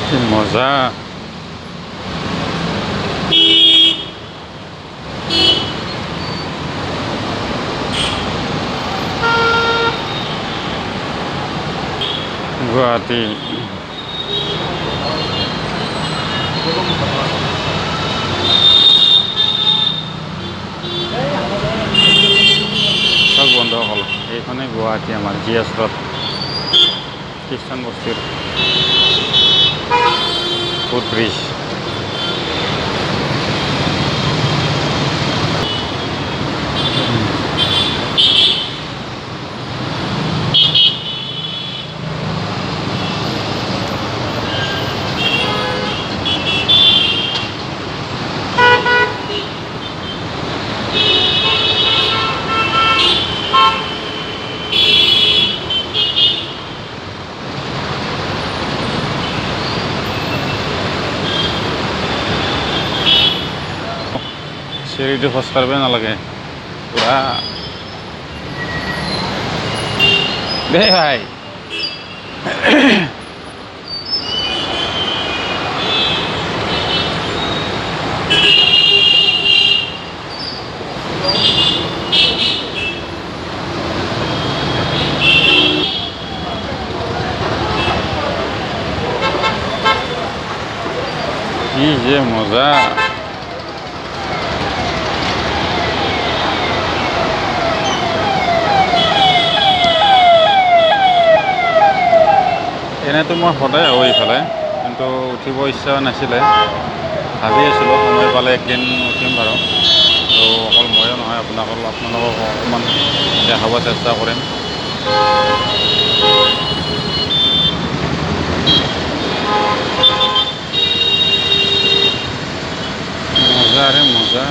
কি মজা। গুৱাহাটী। চাওক বন্ধুসকল, এইখনেই গুৱাহাটী, আমাৰ জি এছ ৰোড, খ্ৰীষ্টান বস্তিৰ ফুট ব্ৰিজ। চিৰিটো খোজকাঢ়িবই নালাগে পুৰা। দেই ভাই, কি যে মজা। এনেইতো মই সদায় আহোঁ এইফালে, কিন্তু উঠিব ইচ্ছা নাছিলে। ভাবি আছিলোঁ সময় পালে একদিন উঠিম বাৰু। আৰু অকল ময়ো নহয়, আপোনালোকক অকণমান দেখাব চেষ্টা কৰিম। মজা ৰে মজা।